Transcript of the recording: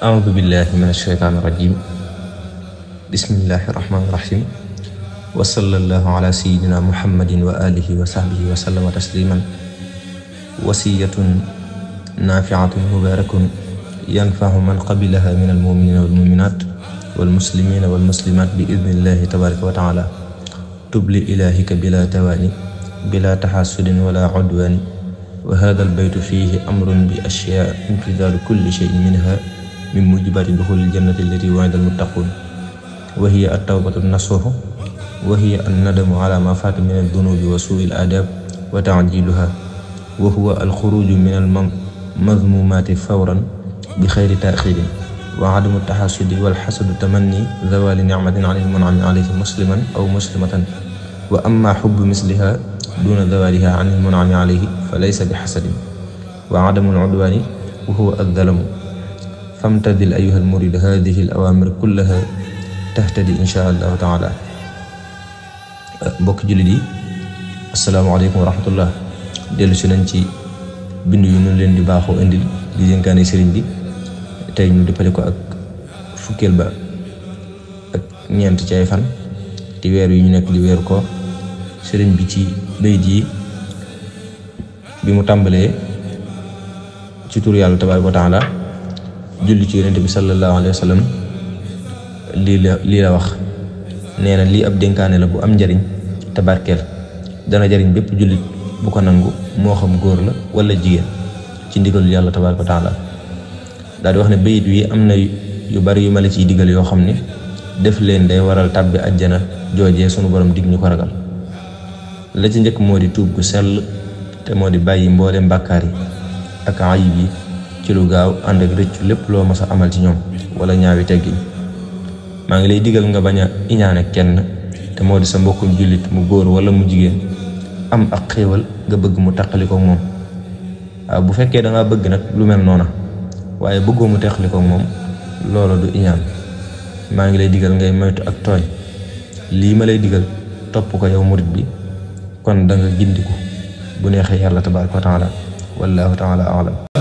أعوذ بالله من الشيطان الرجيم بسم الله الرحمن الرحيم وصلى الله على سيدنا محمد وآله وصحبه وسلم تسليما وصية نافعة مبارك ينفع من قبلها من المؤمنين والمؤمنات والمسلمين والمسلمات بإذن الله تبارك وتعالى تب لإلهك بلا تواني بلا تحاسد ولا عدوان وهذا البيت فيه أمر بأشياء امتثال كل شيء منها من موجبات دخول الجنة التي وعد المتقون وهي التوبة النصوح وهي الندم على ما فات من الذنوب وسوء الآداب وتعجيلها وهو الخروج من المذمومات فورا بخير تأخير وعدم التحاسد والحسد تمني زوال نعمة عن المنعم عليه مسلما أو مسلمة وأما حب مثلها دون زوالها عن المنعم عليه فليس بحسد وعدم العدوان وهو الظلم فامتثل أيها المريد هذه الأوامر كلها تهتدي إن شاء الله تعالى. mbokk jullit yi asalaamaaleykum wa rahmatullah dellu si nañ ci bind yu ñu leen di baaxoo indil di dénkaane sëriñ bi tey ñu dëppale ko ak fukkeel ba ak ñeent ci ay fan ci weer yu ñu nekk di weeru koor sëriñ bi ci bayit yi bi mu tàmbalee ci tur yàlla tabaaraka wa taala julli ci yonent bi sallallahu alayhi wa sallam lii la wax nee na lii ab dénkaane la bu am njariñ te barkeel dana jariñ bépp jullit bu ko nangu moo xam góor la wala jigéen ci ndigalu yàlla tabaaraka wa taala daal di wax ne bayit wi am na yu bari yu ma la ciy digal yoo xam ne def leen day waral tàbbi àjjana joojee sunu borom dig ñu ko ragal la ci njëkk moo di tuub gu sell te moo di bàyyi mboolem bàkkaar yi ak ayib yi ci lu gaaw ànd ak rëccu lépp loo mës a amal ci ñoom wala ñaawi teggin maa ngi lay digal nga bañ a iñaane kenn te moo di sa mbokkum jullit mu góor wala mu jigéen am ak xéewal nga bëgg mu taqaliko moom waaw bu fekkee da ngaa bëgg nag lu mel noona waaye bëggoo mu taqaliko moom loolu du iñaan maa ngi lay digal ngay moytu ak tooñ lii ma lay digal topp ko yow murit bi kon da nga gindiku bu neexee yàlla tabaaraka wa taala wallahu taala a'lam.